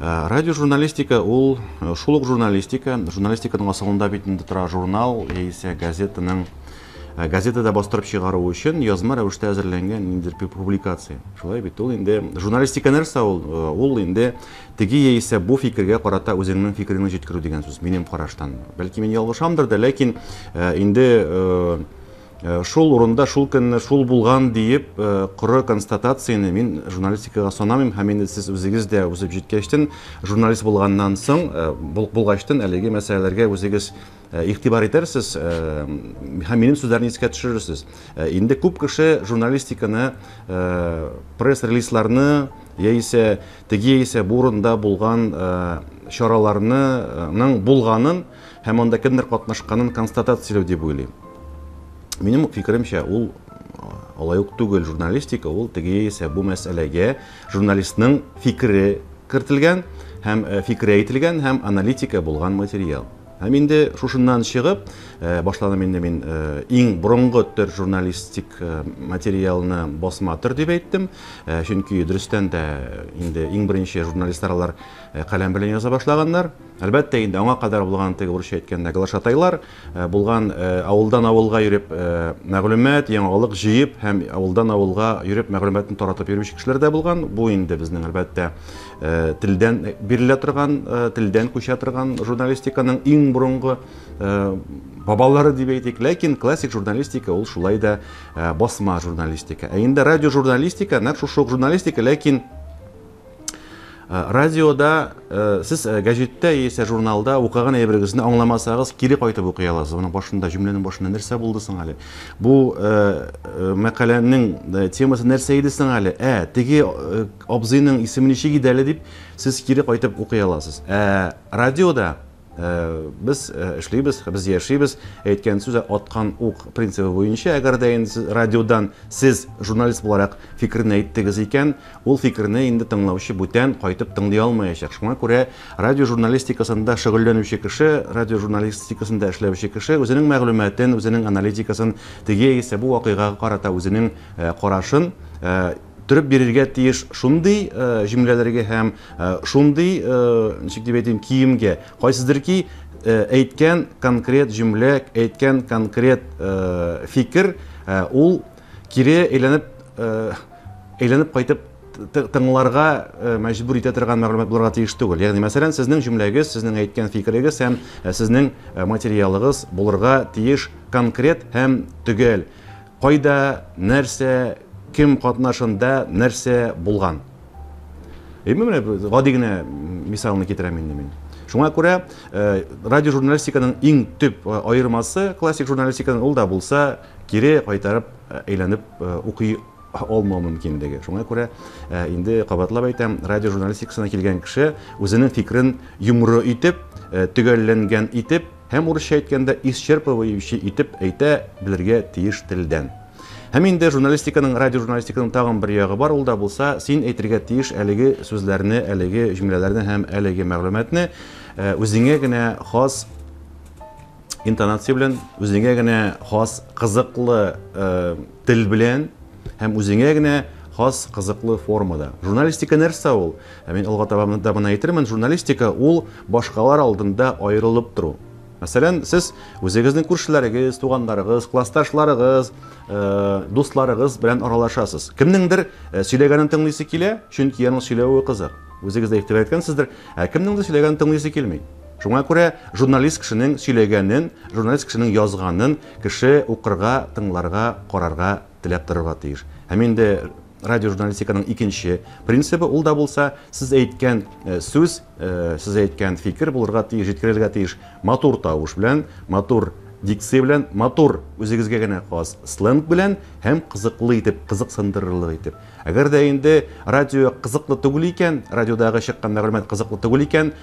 Радиожурналистика ул шул ук журналистика. Журналистиканың асылында бит инде тора журнал яисә газетаның газетада бастырып чыгару өчен язма рәвештә әзерләнгән ниндидер публикация. Шулай бит ул инде журналистика нәрсә ул? Ул инде теге яисә бу фикергә карата үзеңнең фикереңне җиткерү дигән сүз, минем караштан. Бәлки мин ялгышамдыр да, ләкин инде шул урында, шул көнне шул булган диеп, коры констатацияне мин журналистикага санамыйм һәм инде сез үзегез дә үсеп җиткәчтен, журналист булганнан соң, булгачтын әлеге мәсьәләләргә үзегез игътибар итәрсез һәм минем сүзләрне искә төшерерсез. Инде күп кеше журналистиканы, пресс-релизларны яисә теге яисә бу урында булган чараларның булганын һәм анда кемнәр катнашканын констатацияләү дип уйлыйм. Минем фикеремчә, ул алай ук түгел. Журналистика ул теге яисә бу мәсьәләгә журналистның фикере кертелгән һәм фикере әйтелгән һәм аналитика булган материал. Һәм инде шушыннан чыгып, башланым инде мин иң борынгы төр журналистик материалны басма төр дип әйттем. Чөнки дөрестән дә инде иң беренче журналистлар алар каләм белән яза башлаганнар. Әлбәттә, инде аңа кадәр булган теге урысча әйткәндә глашатайлар булган, авылдан авылга йөреп мәгълүмат, яңалык җыеп һәм авылдан авылга йөреп мәгълүматны таратып йөрүче кешеләр дә булган. Бу инде безнең әлбәттә телдән бирелә торган, телдән күчә торган журналистиканың иң борынгы бабалары дип әйтик. Ләкин классик журналистика ул шулай да басма журналистика. Ә инде радиожурналистика нәкъ шушы ук журналистика, ләкин радиода сез гәҗиттә яисә журналда укыган әйберегезне аңламасагыз, кире кайтып укый аласыз. Аның башында, җөмләнең башында нәрсә булды соң әле? Бу мәкаләнең темасы нәрсә иде соң әле? Теге абзыйның исеме ничек иде әле дип, сез кире кайтып укый аласыз. Радиода без эшлибез, без яшибез, әйткән сүз аткан ук принцибы буенча, әгәр дә инде сез радиодан сез журналист буларак фикерне әйттегез икән, ул фикерне инде тыңлаучы бүтән кайтып тыңлый алмаячак. Шуңа күрә радио журналистикасында шөгыльләнүче кеше, радио журналистикасында эшләүче кеше үзенең мәгълүматын, үзенең аналитикасын, теге яисә бу вакыйгага карата үзенең карашын төреп бирергә тиеш шундый җөмләләргә һәм шундый, ничек дип әйтим, киемгә. Кайсыдыр ки әйткән конкрет җөмлә, әйткән конкрет фикер, ул кире әйләнеп кайтып тыңларга мәҗбүр итә торган мәгълүмат булырга тиеш түгел. Ягъни, мәсәлән, сезнең җөмләгез, сезнең әйткән фикерегез һәм сезнең материалыгыз булырга тиеш конкрет һәм төгәл. Кайда, нәрсә, кем катнашында, нәрсә булган. Әйме, менә гади генә мисалны китерәм инде мин. Шуңа күрә радиожурналистиканың иң төп аермасы классик журналистикадан ул да булса кире кайтарып әйләнеп укый алмау мөмкинлеге. Шуңа күрә инде кабатлап әйтәм, радиожурналистикасына килгән кеше үзенең фикерен йомры итеп, төгәлләнгән итеп һәм урысча әйткәндә исчерпывающий итеп әйтә белергә тиеш телдән. Һәм инде журналистиканың, радиожурналистиканың тагын бер ягы бар, ул да булса, син әйтергә тиеш әлеге сүзләрне, әлеге җөмләләрне һәм әлеге мәгълүматны үзеңә генә хас интонация белән, үзеңә генә хас кызыклы тел белән һәм үзеңә генә хас кызыклы формада. Журналистика нәрсә ул? Мин алга таба да моны әйтермен. Журналистика ул башкалар алдында аерылып тору. Мәсәлән, сез үзегезнең күршеләрегез, туганнарыгыз, классташларыгыз, дусларыгыз белән аралашасыз. Кемнеңдер сөйләгәнен тыңлыйсы килә, чөнки аның сөйләве кызык. Үзегез дә игътибар иткәнсездер, ә кемнеңдер сөйләгәнен тыңлыйсы килми. Шуңа күрә журналист кешенең сөйләгәнен, журналист кешенең язганын кеше укырга, тыңларга, карарга теләп торырга тиеш. Һәм инде радиожурналистиканың икенче принцибы ул да булса, сез әйткән сүз, сез әйткән фикер булырга тиеш, җиткерергә тиеш матур тавыш белән, матур дикция белән, матур үзегезгә генә хас сленг белән һәм кызыклы итеп, кызыксындырырлык итеп. Әгәр дә инде радио кызыклы түгел икән, радиодагы чыккан мәгълүмат кызыклы түгел икән,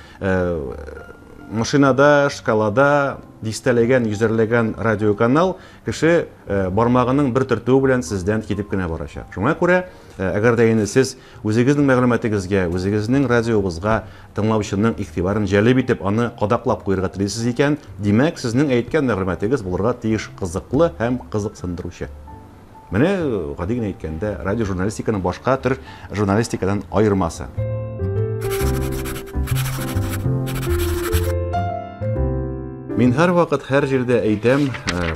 машинада, шкалада дистәләгән, йөзәрләгән радиоканал кеше бармагының бер төртүе белән сездән китеп кенә барачак. Шуңа күрә, әгәр дә инде сез үзегезнең мәгълүматыгызга, үзегезнең радиогызга тыңлаучының игътибарын җәлеп итеп, аны кадаклап куярга телисез икән, димәк, сезнең әйткән мәгълүматыгыз булырга тиеш кызыклы һәм кызыксындыручы. Менә гади генә әйткәндә, радиожурналистиканың башка төр журналистикадан аермасы. Мин һәрвакыт һәр җирдә әйтәм,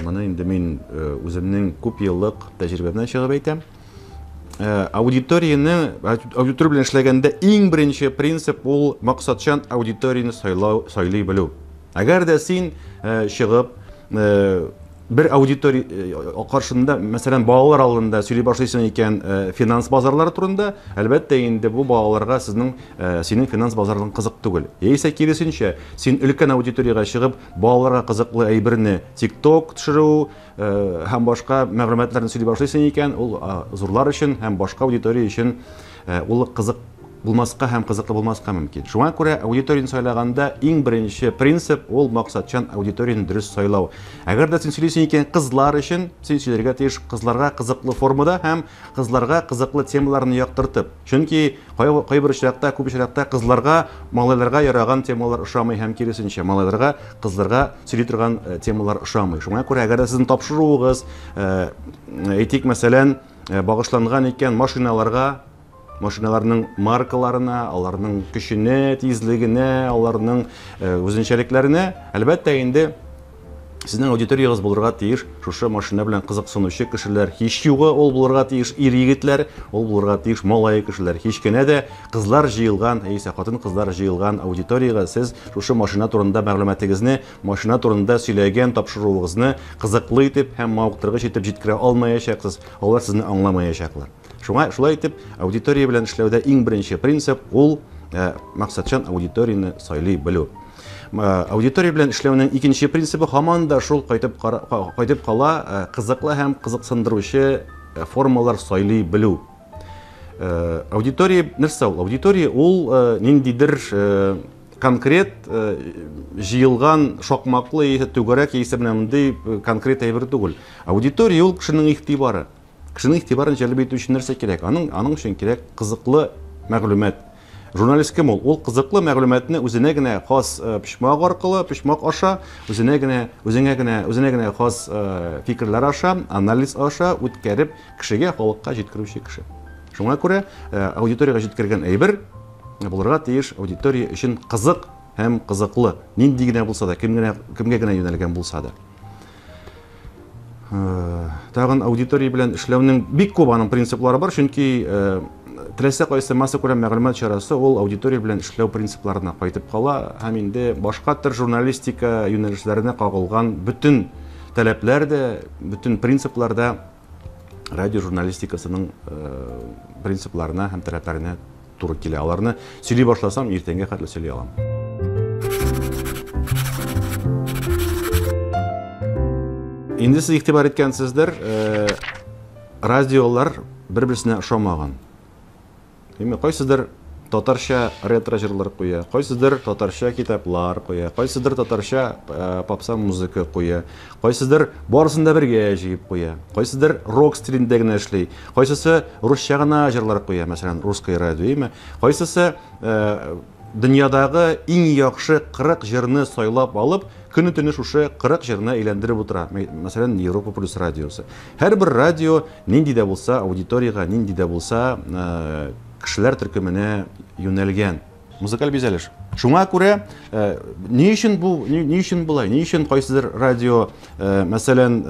моны инде мин үземнең күп еллык тәҗрибәмнән чыгып әйтәм. Аудиторияне, аудитория белән эшләгәндә иң беренче принцип ул максатчан аудиторияне сайлау, сайлый белү. Әгәр дә син чыгып бер аудитория каршында, мәсәлән, балалар алдында сөйли башлыйсың икән финанс базарлары турында, әлбәттә инде бу балаларга сезнең синең финанс базарларың кызык түгел. Яисә киресенчә, син өлкән аудиториягә чыгып, балаларга кызыклы әйберне TikTok төшерү һәм башка мәгълүматларны сөйли башлыйсың икән, ул зурлар өчен һәм башка аудитория өчен ул кызык булмаска һәм кызыклы булмаска мөмкин. Шуңа күрә аудиторияне сайлаганда иң беренче принцип ул максатчан аудиторияне дөрес сайлау. Әгәр дә син сөйлисең икән кызлар өчен, син сөйләргә тиеш кызларга кызыклы формада һәм кызларга кызыклы темаларны яктыртып. Чөнки кайбер очракта, күп очракта кызларга малайларга яраган темалар ошамый һәм киресенчә, малайларга кызларга сөйли торган темалар ошамый. Шуңа күрә әгәр дә сезнең тапшыруыгыз, әйтик, мәсәлән, багышланган икән машиналарга, машиналарның маркаларына, аларның көченә, тизлегенә, аларның үзенчәлекләренә, әлбәттә инде сезнең аудиториягез булырга тиеш шушы машина белән кызыксынучы кешеләр, һич югы ул булырга тиеш ир-егетләр, ул булырга тиеш малай кешеләр. Һич кенә дә кызлар җыелган, яисә хатын-кызлар җыелган аудиториягә сез шушы машина турында мәгълүматыгызны, машина турында сөйләгән тапшыруыгызны кызыклы итеп һәм мавыктыргыч итеп җиткерә алмаячаксыз, алар сезне аңламаячаклар. Шуңа шулай итеп, аудитория белән эшләүдә иң беренче принцип ул максатчан аудиторияне сайлый белү. Аудитория белән эшләүнең икенче принцибы һаман да шул кайтып кайтып кала, кызыклы һәм кызыксындыручы формалар сайлый белү. Аудитория нәрсә ул? Аудитория ул ниндидер конкрет җыелган шакмаклы яисә түгәрәк яисә менә мондый конкрет әйбер түгел. Аудитория ул кешенең игътибары. Кешенең игътибарын җәлеп итү өчен нәрсә кирәк? Аның аның өчен кирәк кызыклы мәгълүмат. Журналист кем ул? Ул кызыклы мәгълүматны үзенә генә хас почмак аркылы, почмак аша, үзенә генә, үзеңә генә, үзенә генә хас фикерләр аша, анализ аша үткәреп, кешегә, халыкка җиткерүче кеше. Шуңа күрә аудиториягә җиткергән әйбер булырга тиеш аудитория өчен кызык һәм кызыклы, нинди генә булса да, кем генә, кемгә генә юнәлгән булса да. Тагын аудитория белән эшләүнең бик күп аның принциплары бар, чөнки теләсә кайсы массакүләм мәгълүмат чарасы ул аудитория белән эшләү принципларына кайтып кала һәм инде башка төр журналистика юнәлешләренә кагылган бөтен таләпләр дә, бөтен принциплар да радио журналистикасының принципларына һәм таләпләренә туры килә. Аларны сөйли башласам, иртәнгә хәтле сөйли алам. Инде сез игътибар иткәнсездер, радиолар бер-берсенә ошамаган. Димәк, кайсыдыр татарча ретро җырлар куя, кайсыдыр татарча китаплар куя, кайсыдыр татарча попса музыка куя, кайсыдыр барысын да бергә җыеп куя, кайсыдыр рок стилендә генә эшли, кайсысы русча гына җырлар куя, мәсәлән, русское радио, име, кайсысы дөньядагы иң яхшы 40 җырны сайлап алып, көне-төне шушы 40 җырны әйләндереп утыра, мәсәлән, Европа плюс радиосы. Һәрбер радио нинди дә булса аудиториягә, нинди дә булса кешеләр төркеменә юнәлгән. Музыкаль бизәлеш. Шуңа күрә, ни өчен бу, ни өчен болай, ни өчен кайсыдыр радио, мәсәлән,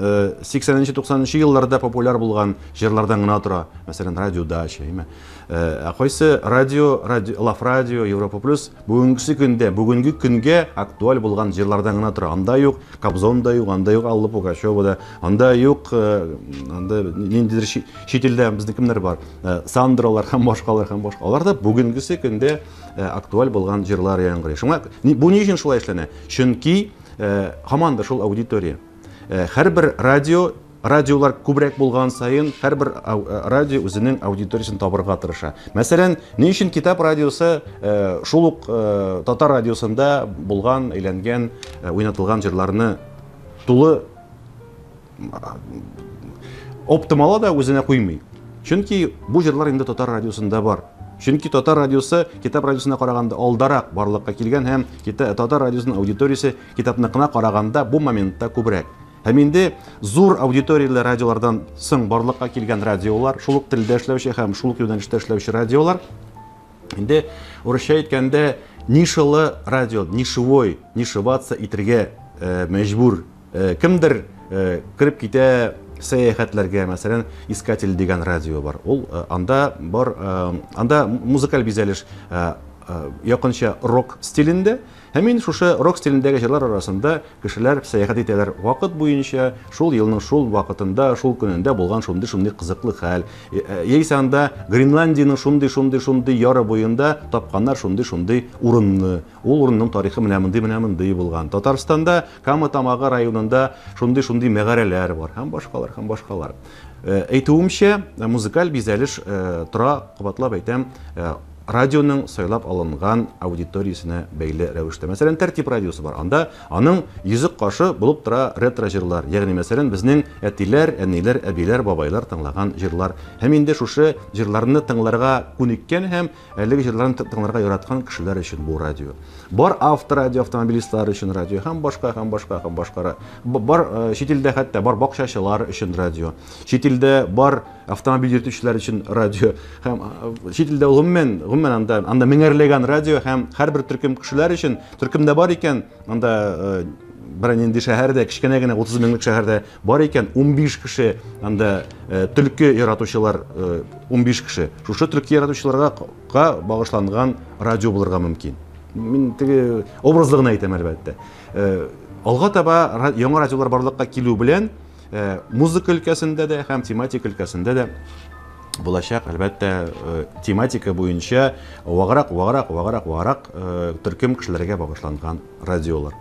80-90 елларда популяр булган җырлардан гына тора, мәсәлән, радио Дача, әйме? Ә кайсы радио, радио, Лав радио, Европа плюс бүгенгесе көндә, бүгенге көнгә актуаль булган җырлардан гына тора. Анда юк Кобзон да юк, анда юк Алла Пугачева да, анда юк, анда ниндидер чит илдә безнең кемнәр бар? Сандралар һәм башкалар һәм башка. Алар да бүгенгесе көндә актуаль булган җырлар яңгырый. Шуңа бу ни өчен шулай эшләнә? Чөнки һаман да шул аудитория. Һәрбер радио, радиолар күбрәк булган саен, һәрбер радио үзенең аудиториясен табырга тырыша. Мәсәлән, ни өчен Китап радиосы шул ук татар радиосында булган, әйләнгән, уйнатылган җырларны тулы оптом ала да үзенә куймый? Чөнки бу җырлар инде татар радиосында бар. Чөнки татар радиосы Китап радиосына караганда алдарак барлыкка килгән һәм татар радиосының аудиториясе Китапныкына караганда бу моментта күбрәк. Һәм инде зур аудиторияле радиолардан соң барлыкка килгән радиолар, шул ук телдә эшләүче һәм шул ук юнәлештә эшләүче радиолар, инде урысча әйткәндә нишалы радио, нишевой, нишеваться итергә мәҗбүр. Кемдер кереп китә сәяхәтләргә, мәсәлән, Искатель дигән радио бар. Ул анда бар, анда музыкаль бизәлеш якынча рок стилендә. Һәм инде шушы рок стилендәге җырлар арасында кешеләр сәяхәт итәләр вакыт буенча, шул елның шул вакытында, шул көнендә булган шундый-шундый кызыклы хәл. Яисә анда Гренландиянең шундый-шундый-шундый яры буенда тапканнар шундый-шундый урынны. Ул урынның тарихы менә мондый-менә мондый булган. Татарстанда Кама Тамагы районында шундый-шундый мәгарәләр бар һәм башкалар, һәм башкалар. Әйтүемчә, музыкаль бизәлеш тора, кабатлап әйтәм, радионың сайлап алынган аудиториясенә бәйле рәвештә. Мәсәлән, Тәртип радиосы бар. Анда аның йөзек кашы булып тора ретро җырлар. Ягъни, мәсәлән, безнең әтиләр, әниләр, әбиләр, бабайлар тыңлаган җырлар. Һәм инде шушы җырларны тыңларга күнеккән һәм әлеге җырларны тыңларга яраткан кешеләр өчен бу радио. Бар авторадио, автомобилистлар өчен радио һәм башка, һәм башка, һәм башка. Бар чит илдә хәтта бар бакчачылар өчен радио. Чит илдә бар автомобиль йөртүчеләр өчен радио һәм чит илдә гомумән, гомумән анда, анда меңәрләгән радио һәм һәрбер төркем кешеләр өчен төркемдә бар икән, анда берәр нинди шәһәрдә, кечкенә генә 30 меңлек шәһәрдә бар икән 15 кеше, анда төлке яратучылар 15 кеше. Шушы төлке яратучыларга багышланган радио булырга мөмкин. Мин теге образлы гына әйтәм, әлбәттә. Алга таба яңа радиолар барлыкка килү белән музыка өлкәсендә дә һәм тематика өлкәсендә дә булачак, әлбәттә, тематика буенча ваграк, ваграк, ваграк, ваграк төркем кешеләргә багышланган радиолар.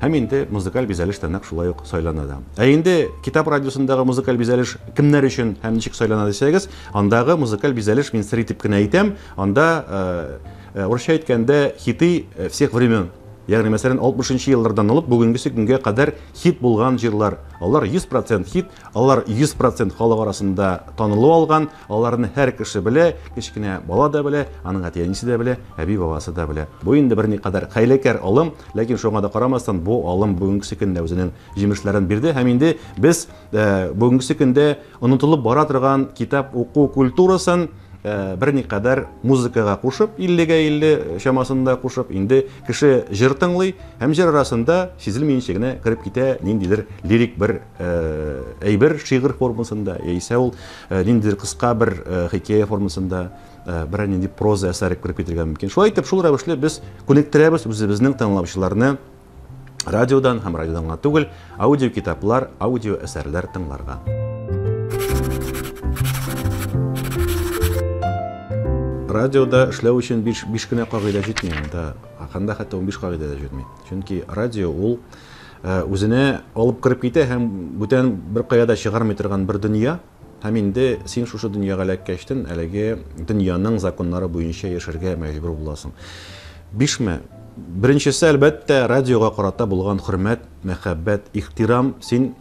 Һәм инде музыкаль бизәлеш тә нәкъ шулай ук сайлана да. Ә инде Китап радиосындагы музыкаль бизәлеш кемнәр өчен һәм ничек сайлана дисәгез, андагы музыкаль бизәлеш, мин сер итеп кенә әйтәм, анда, урысча әйткәндә, хиты всех времен. Ягъни, мәсәлән, 60 еллардан алып бүгенгесе көнгә кадәр хит булган җырлар. Алар 100% хит, алар 100% халык арасында танылу алган, аларны һәр кеше белә, кечкенә бала да белә, аның әти-әнисе дә белә, әби-бабасы да белә. Бу инде берникадәр хәйләкәр алым, ләкин шуңа да карамастан бу алым бүгенгесе көндә үзенең җимешләрен бирде һәм инде без бүгенгесе көндә онытылып бара торган китап уку культурасын берникадәр музыкага кушып, иллегә илле чамасында кушып, инде кеше җыр тыңлый һәм җыр арасында сизелмәенчә генә кереп китә ниндидер лирик бер әйбер шигырь формасында, яисә ул ниндидер кыска бер хикәя формасында берәр нинди проза әсәре кереп китергә мөмкин. Шулай итеп, шул рәвешле без күнектерәбез үзебезнең тыңлаучыларны радиодан һәм радиодан гына түгел, аудиокитаплар, аудио әсәрләр тыңларга. Радиода эшләү өчен биш кенә кагыйдә җитми, анда анда хәтта 15 кагыйдә дә җитми. Чөнки радио ул үзенә алып кереп китә һәм бүтән бер кая да чыгармый торган бер дөнья. Һәм инде син шушы дөньяга эләккәчтен, әлеге дөньяның законнары буенча яшәргә мәҗбүр буласың. Бишме? Беренчесе, әлбәттә, радиога карата булган хөрмәт, мәхәббәт, ихтирам. Син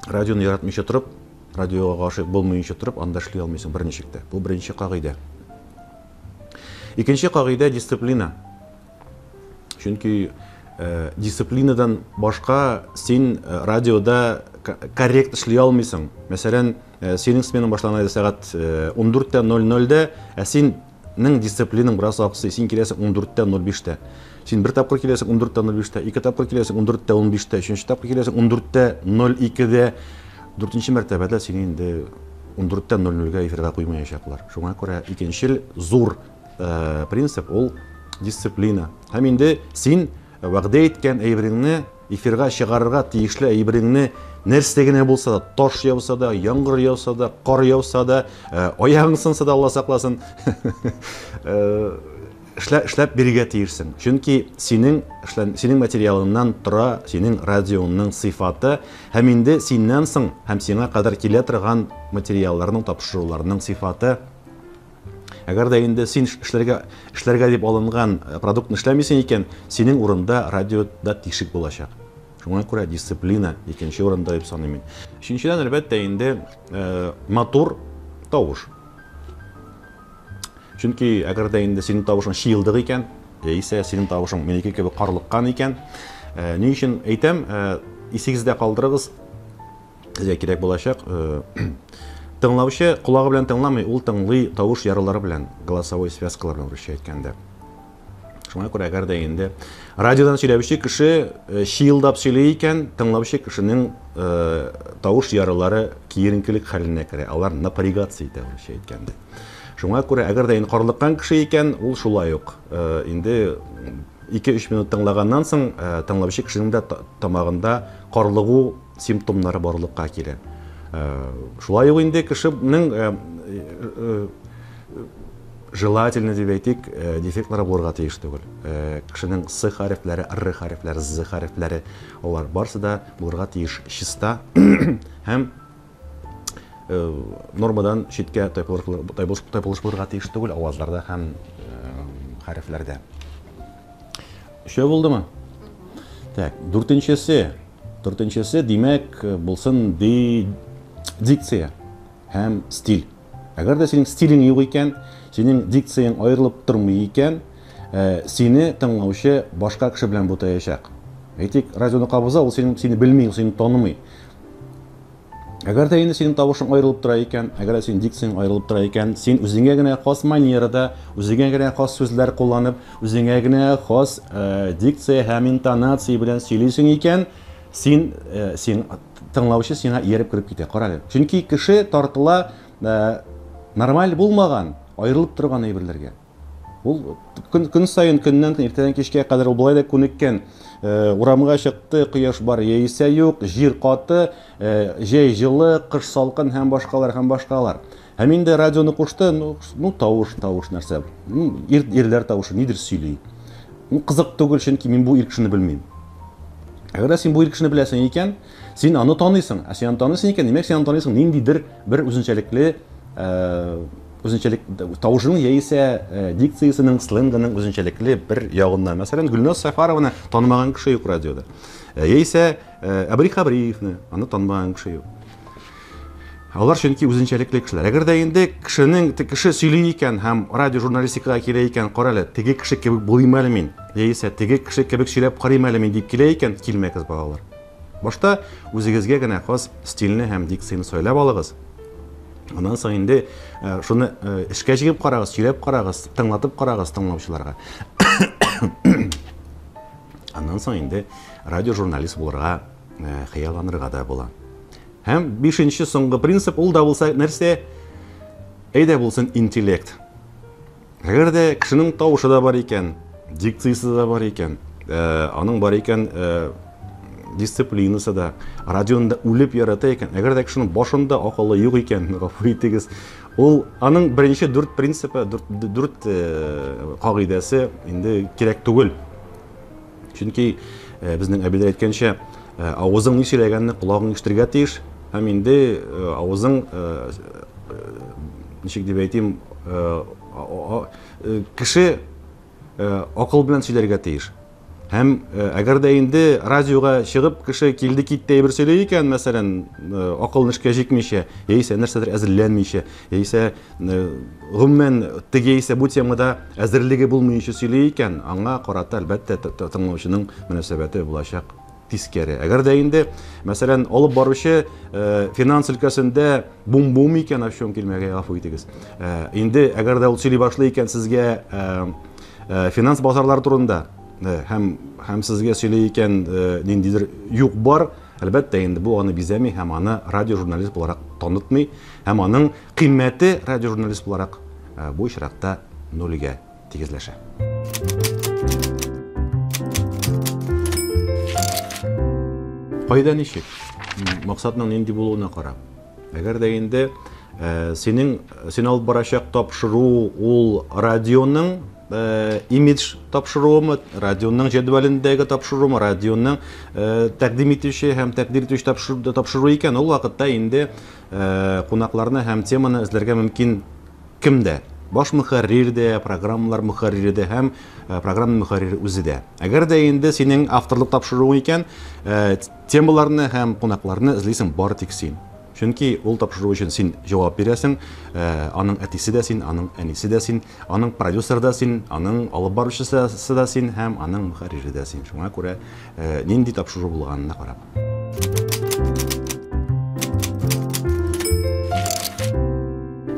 радионы яратмыйча торып, радиога гашыйк булмыйча торып, анда эшли алмыйсың берничек тә. Бу беренче кагыйдә. Икенче кагыйдә дисциплина. Чөнки дисциплинадан башка син радиода коррект эшли алмыйсың. Мәсәлән, синең сменаң башлана иде сәгать ундүрттә ноль нольдә, ә синең дисциплинаң бераз аксый, син киләсең ундүрттә ноль биштә. Син бер тапкыр киләсең ундүрттә ноль биштә, ике тапкыр киләсең ундүрттә ун биштә, өченче тапкыр киләсең ундүрттә ноль икедә, дүртенче мәртәбәдә сине инде ундүрттә ноль нольгә эфирга куймаячаклар. Шуңа күрә икенчел зур принцип ул дисциплина. Һәм инде син вәгъдә иткән әйбереңне эфирга чыгарырга тиешле әйбереңне нәрсә генә булса да, таш яуса да, яңгыр яуса да, кар яуса да, аягың сынса да, Алла сакласын, эшләп бирергә тиешсең. Чөнки синең материалыңнан тора синең радионың сыйфаты һәм инде синнән соң һәм сиңа кадәр килә торган материалларның, тапшыруларның сыйфаты. Әгәр дә инде син эшләргә дип алынган продуктны эшләмисең икән, синең урында радиода тишек булачак. Шуңа күрә дисциплина икенче урында дип саныйм мин. Өченчедән, әлбәттә, инде матур тавыш. Чөнки әгәр дә инде синең тавышың чыелдык икән, яисә синең тавышың минеке кебек карлыккан икән, ни өчен әйтәм, исегездә калдырыгыз, сезгә кирәк булачак. Тыңлаучы колагы белән тыңламый, ул тыңлый тавыш ярылары белән, голосовой связкалар белән урысча әйткәндә. Шуңа күрә әгәр дә инде радиодан сөйләүче кеше чыелдап сөйли икән, тыңлаучы кешенең тавыш ярылары киеренкелек хәленә керә, алар напрягаться итә, урысча әйткәндә. Шуңа күрә әгәр дә инде карлыккан кеше икән, ул шулай ук инде 2-3 минут тыңлаганнан соң тыңлаучы кешенең дә тамагында карлыгу симптомнары барлыкка килә. Шулай ук инде кешенең желательно дип әйтик, дефектлары булырга тиеш түгел. Кешенең С хәрефләре, Р хәрефләре, З хәрефләре, алар барысы да булырга тиеш чиста һәм нормадан читкә тайпылыш булырга тиеш түгел авазларда һәм хәрефләрдә. Өчәү булдымы? Так, дүртенчесе. Дүртенчесе, димәк, булсын дикция һәм стиль. Әгәр дә синең стилең юк икән, синең дикцияң аерылып тормый икән, сине тыңлаучы башка кеше белән бутаячак. Әйтик, радионы кабыза, ул сине белми, ул сине танымый. Әгәр дә инде синең тавышың аерылып тора икән, әгәр дә синең дикцияң аерылып тора икән, син үзеңә генә хас манерада, үзеңә генә хас сүзләр кулланып, үзеңә генә хас дикция һәм интонация белән сөйлисең икән, син син тыңлаучы сиңа ияреп кереп китә. Кара әле. Чөнки кеше тартыла нормаль булмаган, аерылып торган әйберләргә. Ул көн саен, көннән көн, иртәдән кичкә кадәр ул болай да күнеккән. Урамга чыкты, кояш бар яисә юк, җир каты, җәй җылы, кыш салкын һәм башкалар һәм башкалар. Һәм инде радионы кушты, ну тавыш, тавыш нәрсә. Ну, ирләр тавышы нидер сөйли. Ну, кызык түгел, чөнки мин бу ир кешене белмим. Әгәр дә син бу ир кешене беләсең икән, син аны таныйсың. Ә син аны таныйсың икән, димәк, син аны таныйсың ниндидер бер үзенчәлекле үзенчәлек тавышының яисә дикциясенең, сленгының үзенчәлекле бер ягыннан. Мәсәлән, Гөлназ Сәфәрованы танымаган кеше юк радиода. Яисә Әбри Хәбриевны, аны танымаган кеше юк. Алар чөнки үзенчәлекле кешеләр. Әгәр дә инде кешенең кеше сөйли икән һәм радио журналистикага килә икән, кара әле, теге кеше кебек булыйм әле мин, яисә теге кеше кебек сөйләп карыйм әле мин дип килә икән, килмәгез, балалар. Башта үзегезгә генә хас стильне һәм дикцияне сайлап алыгыз. Аннан соң инде шуны эшкә җигеп карагыз, сөйләп карагыз, тыңлатып карагыз тыңлаучыларга. Аннан соң инде радиожурналист булырга хыялланырга да була. Һәм бишенче соңгы принцип, ул да булса нәрсә? Әйдә булсын интеллект. Әгәр дә кешенең тавышы да бар икән, дикциясе дә бар икән, аның бар икән дисциплинасы да, радионы да үлеп ярата икән, әгәр дә кешенең башында акылы юк икән, гафу итегез, ул аның беренче дүрт принципы, дүрт кагыйдәсе инде кирәк түгел. Чөнки безнең әбиләр әйткәнчә, авызың ни сөйләгәнне колагың ишетергә тиеш, һәм инде авызың, ничек дип әйтим, кеше акыл белән сөйләргә тиеш. Һәм әгәр дә инде радиога чыгып кеше килде китте әйбер сөйли икән, мәсәлән, акылын эшкә җикмичә, яисә нәрсәдер әзерләнмичә, яисә гомумән теге яисә бу темада әзерлеге булмыйча сөйли икән, аңа карата әлбәттә тыңлаучының мөнәсәбәте булачак тискәре. Әгәр дә инде, мәсәлән, алып баручы финанс өлкәсендә бум-бум икән, ачуым килмәгәй, гафу итегез. Инде әгәр дә ул сөйли башлый икән сезгә финанс базарлары турында һәм сезгә сөйли икән ниндидер юк бар, әлбәттә инде бу аны бизәми һәм аны радиожурналист буларак танытмый, һәм аның кыйммәте радиожурналист буларак бу очракта нульгә тигезләшә. Кайда ничек? Максатның нинди булуына карап. Әгәр дә инде синең син алып барачак тапшыру ул радионың имидж тапшыруымы, радионың җәдвәлендәге тапшыруымы, радионың тәкъдим итүче һәм тәкъдир итүче тапшыру икән, ул вакытта инде кунакларны һәм теманы эзләргә мөмкин кемдә? Баш мөхәррир дә, программалар мөхәррире дә һәм программа мөхәррире үзе дә. Әгәр дә инде синең авторлык тапшыруың икән, темаларны һәм кунакларны эзлисең бары тик син. Чөнки ул тапшыру өчен син җавап бирәсең, аның әтисе дә син, аның әнисе дә син, аның продюсеры да син, аның алып баручысы да син һәм аның мөхәррире дә син. Шуңа күрә нинди тапшыру булганына карап.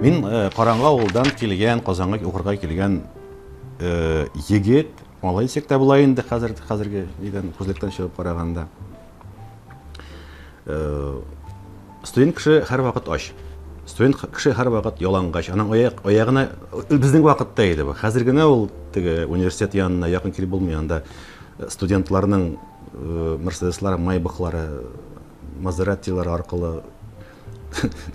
Мин Караңгы авылдан килгән, Казанга укырга килгән егет. Алай дисәк тә була инде хәзер хәзерге нидән күзлектән чыгып караганда. Студент кеше һәрвакыт ач. Студент кеше һәрвакыт ялангач. Аның аяк аягына безнең вакытта иде бу. Хәзер генә ул теге университет янына якын килеп булмый анда студентларның Мерседеслары, Майбахлары, Мазераттилары аркылы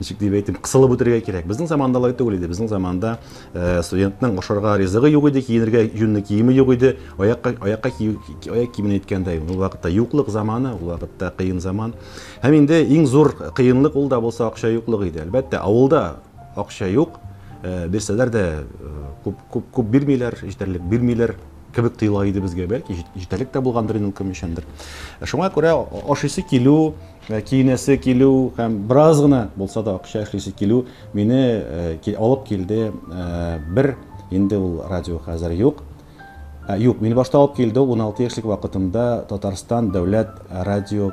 ничек дип әйтим, кысылып үтергә кирәк. Безнең заманда алай түгел иде. Безнең заманда студентның ашарга ризыгы юк иде, киенергә юньле киеме юк иде. Аякка аякка кию аяк киемен әйткәндә, ул вакытта юклык заманы, ул вакытта кыен заман. Һәм инде иң зур кыенлык ул да булса акча юклык иде. Әлбәттә, авылда акча юк. Бирсәләр дә күп күп күп бирмиләр, җитәрлек бирмиләр кебек тоела иде безгә. Бәлки җитәрлек тә булгандыр инде ул кем өчендер. Шуңа күрә ашыйсы килү, киенәсе килү һәм бераз гына булса да акча эшлисе килү мине алып килде. Бер инде ул радио хәзер юк. Юк, мине башта алып килде ул 16 яшьлек вакытымда Татарстан дәүләт радио,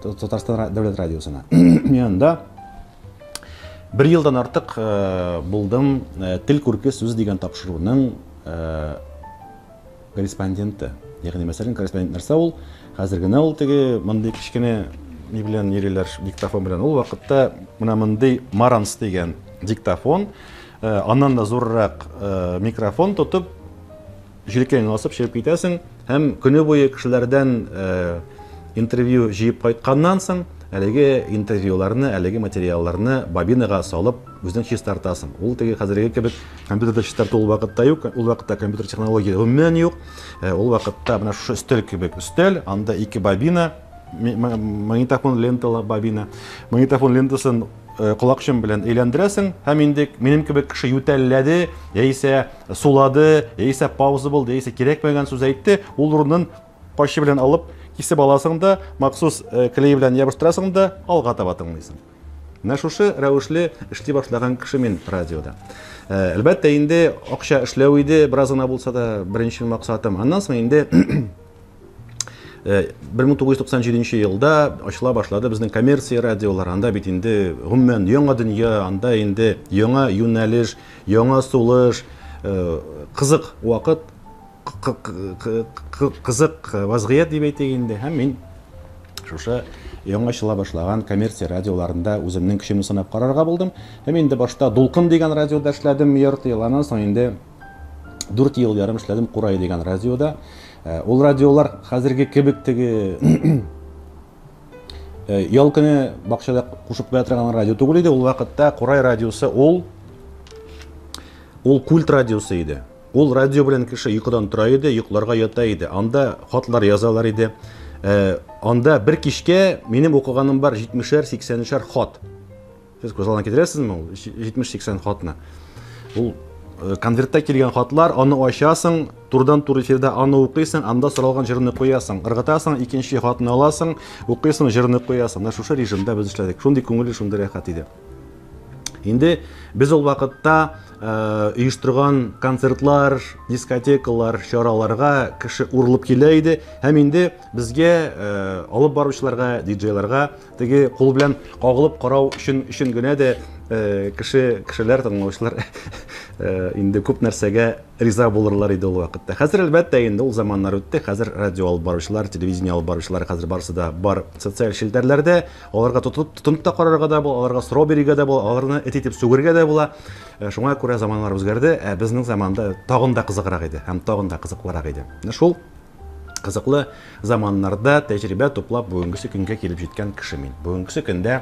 Татарстан дәүләт радиосына. Мин анда бер елдан артык булдым Тел күрке сүз дигән тапшыруның корреспонденты. Ягъни, мәсәлән, корреспондент нәрсә ул? Хәзер генә ул теге мондый кечкенә ни белән йөриләр, диктофон белән. Ул вакытта менә мондый Маранс дигән диктофон, аннан да зуррак микрофон тотып, җилкәңә асып чыгып китәсең һәм көне буе кешеләрдән интервью җыеп кайтканнан соң, әлеге интервьюларны, әлеге материалларны бобинага салып, үзең чистартасың. Ул теге хәзерге кебек компьютерда чистарту ул вакытта юк, ул вакытта компьютер технология гомумән юк. Ул вакытта менә шушы өстәл кебек өстәл, анда ике бобина, магнитофон ленталы бобина. Магнитофон лентасын колакчын белән әйләндерәсең һәм инде минем кебек кеше ютәлләде, яисә сулады, яисә пауза булды, яисә кирәкмәгән сүз әйтте, ул урынын кайчы белән алып кисеп аласың да, махсус клей белән ябыштырасың да, алга таба тыңлыйсың. Менә шушы рәвешле эшли башлаган кеше мин радиода. Әлбәттә, инде акча эшләү иде, бераз гына булса да беренче максатым. Аннан соң инде 1997 елда ачыла башлады безнең коммерция радиолар. Анда бит инде гомумән яңа дөнья, анда инде яңа юнәлеш, яңа сулыш, кызык вакыт, кызык вазгыять дип әйтик инде. Һәм мин шушы яңа ачыла башлаган коммерция радиоларында үземнең көчемне сынап карарга булдым. Һәм инде башта Дулкын дигән радиода эшләдем ярты ел, аннан соң инде 4 ел ярым эшләдем Курай дигән радиода. Ул радиолар хәзерге кебек теге ял көне бакчада кушып куя торган радио түгел иде. Ул вакытта Курай радиосы ул культ радиосы иде. Ул радио белән кеше йокыдан тора иде, йокларга ята иде. Анда хатлар язалар иде. Анда бер кичкә минем укыганым бар 70-шәр, 80-шәр хат. Сез күз алдына китерәсезме ул 70-80 хатны? Ул конвертта килгән хатлар, аны ачасың, турыдан-туры эфирда аны укыйсың, анда соралган җырны куясың, ыргытасың, икенче хатны аласың, укыйсың, җырны куясың. Менә шушы режимда без эшләдек. Шундый күңелле, шундый рәхәт иде. Инде без ул вакытта оештырган концертлар, дискотекалар, чараларга кеше урылып килә иде. Һәм инде безгә алып баручыларга, диджейларга теге кул белән кагылып карау өчен генә дә кешеләр, тыңлаучылар инде күп нәрсәгә риза булырлар иде ул вакытта. Хәзер әлбәттә инде ул заманнар үтте. Хәзер радио алып баручылар, телевидение алып баручылар хәзер барысы да бар социаль челтәрләрдә. Аларга тотынып та карарга да була, аларга сорау бирергә дә була, аларны эт итеп сүгергә дә була. Шуңа күрә заманнар үзгәрде. Ә безнең заманда тагын да кызыграк иде һәм тагын да кызыклырак иде. Менә шул кызыклы заманнарда тәҗрибә туплап бүгенгесе көнгә килеп җиткән кеше мин. Бүгенгесе көндә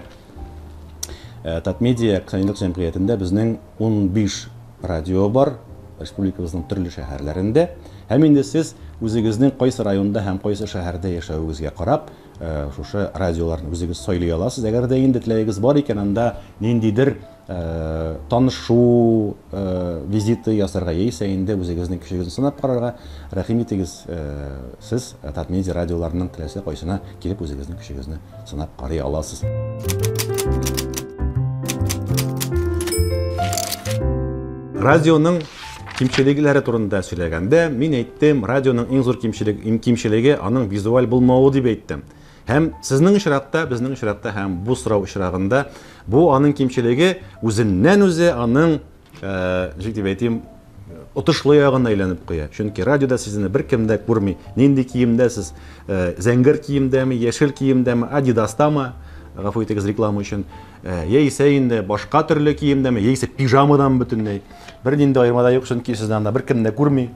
Татмедиа акционерлык җәмгыятендә безнең 15 радио бар республикабызның төрле шәһәрләрендә. Һәм инде сез үзегезнең кайсы районда һәм кайсы шәһәрдә яшәвегезгә карап, шушы радиоларны үзегез сайлый аласыз. Әгәр дә инде теләгегез бар икән, анда ниндидер танышу визиты ясарга яисә инде үзегезнең көчегезне сынап карарга рәхим итегез. Сез Татмедиа радиоларының теләсә кайсына килеп үзегезнең көчегезне сынап карый аласыз. Радионың кимчелекләре турында сөйләгәндә, мин әйттем, радионың иң зур кимчелеге аның визуаль булмавы дип әйттем. Һәм сезнең очракта, безнең очракта һәм бу сорау очрагында бу аның кимчелеге үзеннән үзе аның, ничек дип әйтим, отышлы ягына әйләнеп куя. Чөнки радиода сезне беркем дә күрми. Нинди киемдә сез? Зәңгәр киемдәме, яшел киемдәме, Адидастамы? Гафу итегез реклама өчен. Яисә инде башка төрле киемдәме, яисә пижамадан бөтенләй. Бернинди аерма да юк, чөнки сезне анда беркем дә күрми.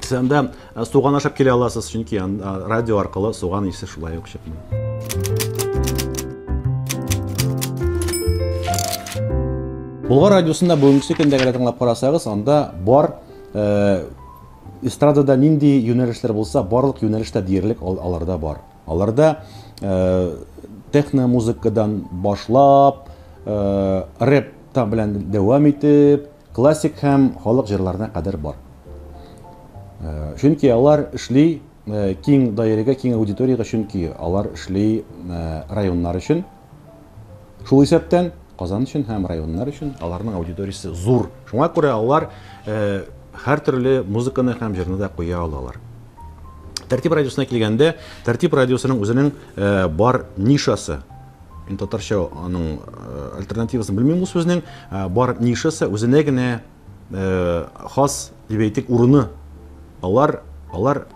Сез анда суган ашап килә аласыз, чөнки радио аркылы суган исе шулай ук чыкмый. Болгар радиосында бүгенге көндә генә тыңлап карасагыз, анда бар эстрадада нинди юнәлешләр булса, барлык юнәлештә диярлек аларда бар. Аларда техно музыкадан башлап, рэп белән дәвам итеп, классик һәм халык җырларына кадәр бар. Чөнки алар эшли киң даирәгә, киң аудиториягә, чөнки алар эшли районнар өчен. Шул исәптән Казан өчен һәм районнар өчен аларның аудиториясе зур. Шуңа күрә алар һәр төрле музыканы һәм җырны да куя алалар. Тәртип радиосына килгәндә, Тәртип радиосының үзенең бар нишасы. Мин татарча аның альтернативасын белмим ул сүзнең. Бар нишасы үзенә генә хас дип әйтик урыны. Алар, алар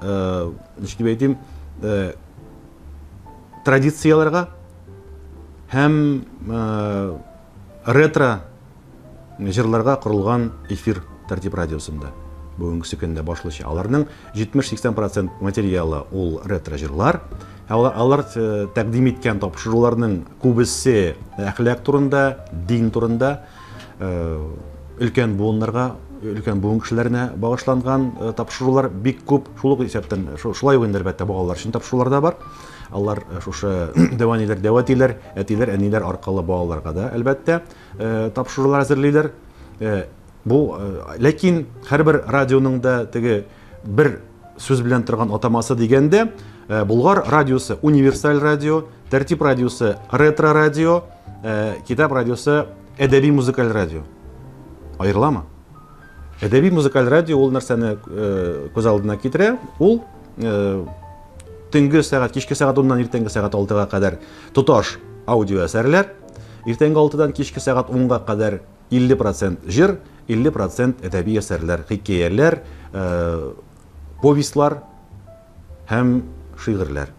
ничек дип әйтим, традицияләргә һәм ретро җырларга корылган эфир Тәртип радиосында бүгенге көндә башлыча. Аларның 70-80% материалы ул ретро җырлар. Алар тәкъдим иткән тапшыруларның күбесе әхлак турында, дин турында, өлкән буыннарга, өлкән буын кешеләренә багышланган тапшырулар бик күп. Шул ук исәптән, шулай ук инде әлбәттә балалар өчен тапшырулар да бар. Алар шушы дәваниләр, дәвәтиләр, әтиләр, әниләр аркылы балаларга да әлбәттә тапшырулар әзерлиләр. Бу, ләкин һәрбер радионың да теге бер сүз белән торган атамасы дигәндә, Болгар радиосы универсаль радио, Тәртип радиосы ретро радио, Китап радиосы әдәби музыкаль радио. Аерыламы? Әдәби музыкаль радио ул нәрсәне күз алдына китерә? Ул төнге сәгать, кичке сәгать 10-нан иртәнге сәгать 6-га кадәр тоташ аудио әсәрләр, иртәнге 6-дан кичке сәгать 10-га кадәр 50% җыр, 50% әдәби әсәрләр, хикәяләр, повестьлар һәм шигырьләр.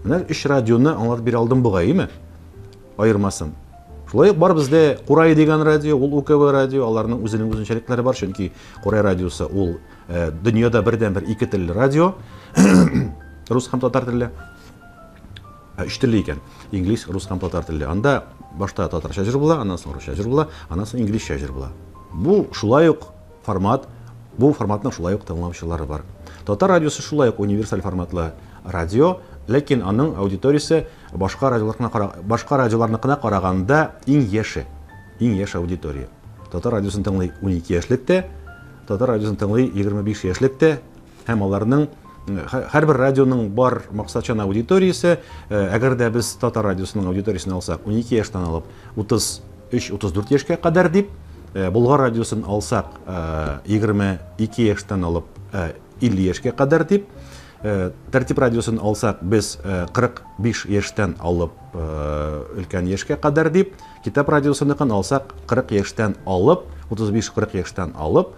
Менә өч радионы аңлатып бирә алдым бугай, име? Аермасын. Шулай ук бар бездә Курай дигән радио, ул УКВ радио, аларның үзенең үзенчәлекләре бар, чөнки Курай радиосы ул дөньяда бердән-бер ике телле радио, рус һәм татар телле. Өч телле икән. Инглиз, рус һәм татар телле. Анда башта татарча җыр була, аннан соң русча җыр була, аннан соң инглизчә җыр була. Бу шулай ук формат, бу форматның шулай ук тыңлаучылары бар. Татар радиосы шулай ук универсаль форматлы радио, ләкин аның аудиториясе башка башка радиоларныкына караганда иң яше, иң яшь аудитория. Татар радиосын тыңлый 12 яшьлектә, татар радиосын тыңлый 25 яшьлектә, һәм аларның һәрбер радионың бар максатчан аудиториясе, әгәр дә без татар радиосының аудиториясен алсак, 12 яшьтән алып 33-34 яшькә кадәр дип, Болгар радиосын алсак, 22 яшьтән алып 50 яшькә кадәр дип, Тәртип радиосын алсак, без 45 яшьтән алып өлкән яшькә кадәр дип, Китап радиосыныкын алсак, 40 яшьтән алып, 35-40 яшьтән алып,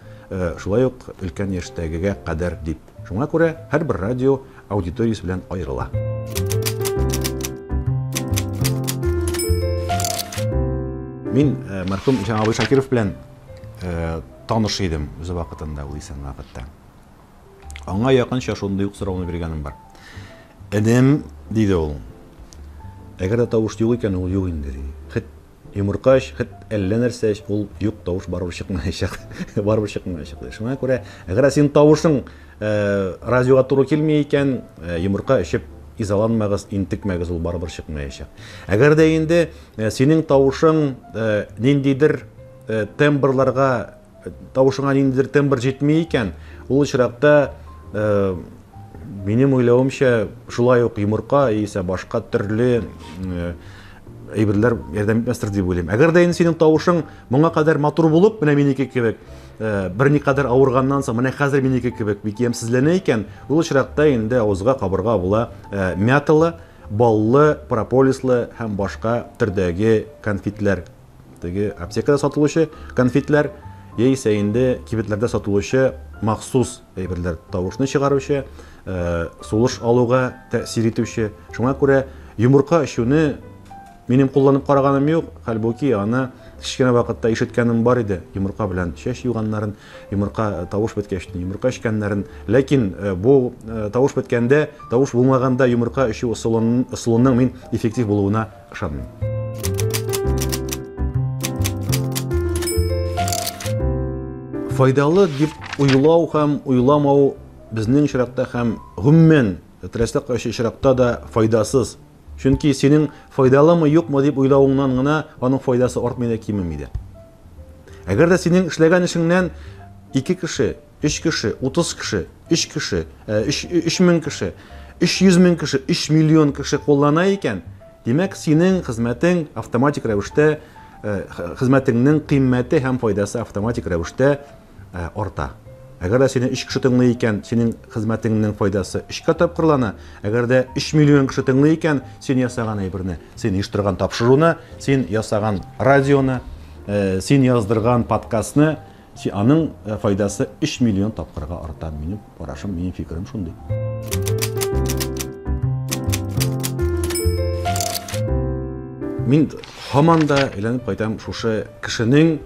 шулай ук өлкән яшьтәгегә кадәр дип. Шуңа күрә һәрбер радио аудиториясе белән аерыла. Мин мәрхүм Ишан абый Шакиров белән таныш идем үзе вакытында, ул исән вакытта. Аңа якынча шундый ук сорауны биргәнем бар. Энем, диде ул, әгәр дә тавыш юк икән, ул юк инде, ди. Хет йомырка эч, хет әллә нәрсә эч, ул юк тавыш барыбер чыкмаячак. Барыбер чыкмаячак. Шуңа күрә, әгәр синең тавышың радиога туры килми икән, йомырка эчеп изаланмагыз, интекмәгез, ул барыбер чыкмаячак. Әгәр дә инде синең тавышың ниндидер тембрларга, тавышыңа ниндидер тембр җитми икән, ул очракта минем уйлавымча, шулай ук йомырка яисә башка төрле әйберләр ярдәм итмәстер дип уйлыйм. Әгәр дә инде синең тавышың моңа кадәр матур булып, менә минеке кебек, берникадәр авырганнан соң, менә хәзер минеке кебек бик ямьсезләнә икән, ул очракта инде авызга кабырга була мяталы, баллы, прополислы һәм башка төрдәге конфетлар. Теге аптекада сатылучы конфетлар яисә инде кибетләрдә сатылучы махсус әйберләр, тавышны чыгаручы, сулыш алуга тәэсир итүче. Шуңа күрә йомырка эчүне минем кулланып караганым юк, хәлбуки аны кечкенә вакытта ишеткәнем бар иде, йомырка белән чәч юганнарын, йомырка тавыш беткәч йомырка эчкәннәрен. Ләкин бу тавыш беткәндә, тавыш булмаганда йомырка эчү ысулының мин эффектив булуына ышанмыйм. Файдалы дип уйлау һәм уйламау безнең очракта һәм гомумән теләсә кайсы очракта да файдасыз. Чөнки синең файдалымы, юкмы дип уйлавыңнан гына аның файдасы артмый да, кимеми дә. Әгәр дә синең эшләгән эшеңнән 2 кеше, 3 кеше, 30 кеше, 3 кеше, 3000 кеше, 300 мең кеше, 3 миллион кеше куллана икән, димәк, синең хезмәтең автоматик рәвештә, хезмәтеңнең кыйммәте һәм файдасы автоматик рәвештә арта. Әгәр дә сине 3 кеше тыңлый икән, синең хезмәтеңнең файдасы 3кә тапкырлана. Әгәр дә 3 миллион кеше тыңлый икән, син ясаган әйберне, син оештырган тапшыруны, син ясаган радионы, син яздырган подкастны, аның файдасы 3 миллион тапкырга арта. Минем карашым, минем фикерем шундый. Мин һаман да әйләнеп кайтам шушы кешенең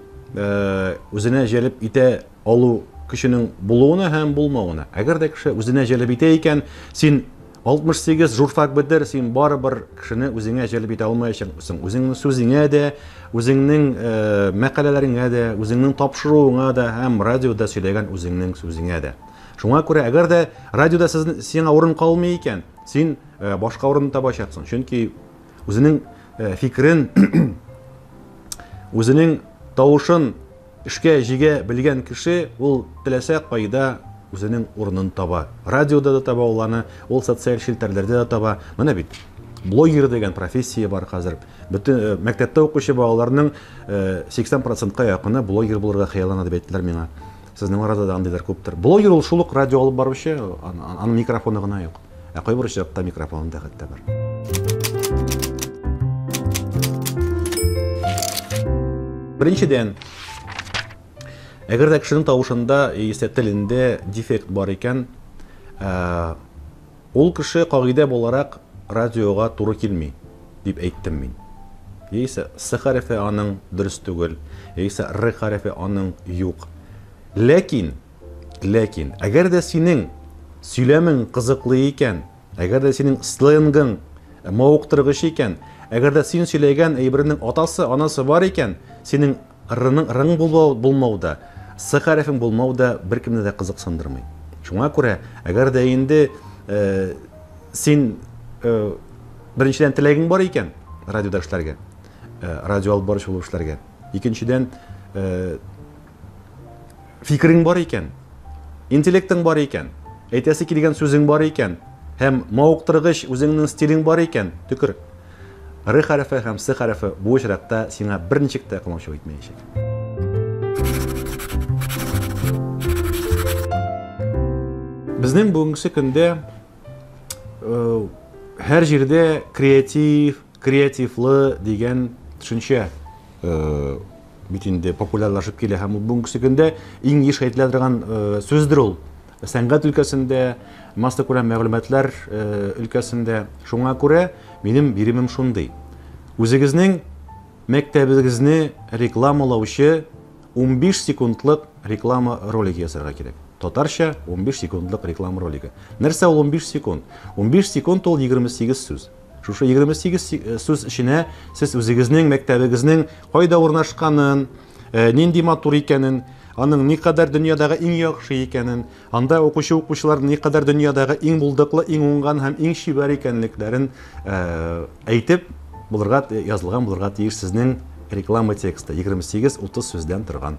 үзенә җәлеп итә алу көченең булуына һәм булмавына. Әгәр дә кеше үзенә җәлеп итә икән, син 68 журфак бетер, син барыбер кешене үзеңә җәлеп итә алмаячаксың. Үзеңнең сүзеңә дә, үзеңнең мәкаләләреңә дә, үзеңнең тапшыруыңа да һәм радиода сөйләгән үзеңнең сүзеңә дә. Шуңа күрә әгәр дә радиода сиңа урын калмый икән, син башка урын табачаксың. Чөнки үзенең фикерен, үзенең тавышын эшкә җигә белгән кеше ул теләсә кайда үзенең урынын таба. Радиода да таба ул аны, ул социаль челтәрләрдә дә таба. Менә бит блогер дигән профессия бар хәзер. Бөтен мәктәптә укучы балаларның 80%-ка якыны блогер булырга хыяллана дип әйттеләр миңа. Сезнең арада да андыйлар күптер. Блогер ул шул ук радио алып баручы, аның микрофоны гына юк. Ә кайбер очракта микрофоны да хәтта бар. Беренчедән, әгәр дә кешенең тавышында яисә телендә дефект бар икән, ул кеше кагыйдә буларак радиога туры килми, дип әйттем мин. Яисә С хәрефе аның дөрес түгел, яисә Р хәрефе аның юк. Ләкин, әгәр дә синең сөйләмең кызыклы икән, әгәр дә синең сленгың мавыктыргыч икән, әгәр дә син сөйләгән әйбернең атасы, анасы бар икән, синең рың булмау да, С хәрефең булмау да беркемне дә кызыксындырмый. Шуңа күрә, әгәр дә инде син беренчедән теләгең бар икән радиода эшләргә, радио алып баручы булып эшләргә, икенчедән фикерең бар икән, интеллектың бар икән, әйтәсе килгән сүзең бар икән һәм мавыктыргыч үзеңнең стилең бар икән, төкер. Р хәрефе һәм С хәрефе бу очракта сиңа берничек тә комачау итмәячәк. Безнең бүгенге көндә һәр җирдә креатив, креативлы дигән төшенчә бит инде популярлашып килә һәм ул бүгенге көндә иң еш әйтелә торган сүздер ул. Сәнгать өлкәсендә, массакүләм мәгълүматлар өлкәсендә. Шуңа күрә минем биремем шундый. Үзегезнең мәктәбегезне рекламалаучы 15 секундлык реклама ролиге ясарга кирәк. Татарча 15 секундлык реклама ролиге. Нәрсә ул 15 секунд? 15 секунд ул 28 сүз. Шушы 28 сүз эченә сез үзегезнең мәктәбегезнең кайда урнашканын, нинди матур икәнен, аның никадәр дөньядагы иң яхшы икәнен, анда укучы укучыларның никадәр дөньядагы иң булдыклы, иң уңган һәм иң чибәр икәнлекләрен әйтеп булырга, язылган булырга тиеш сезнең реклама тексты. 28-30 сүздән торган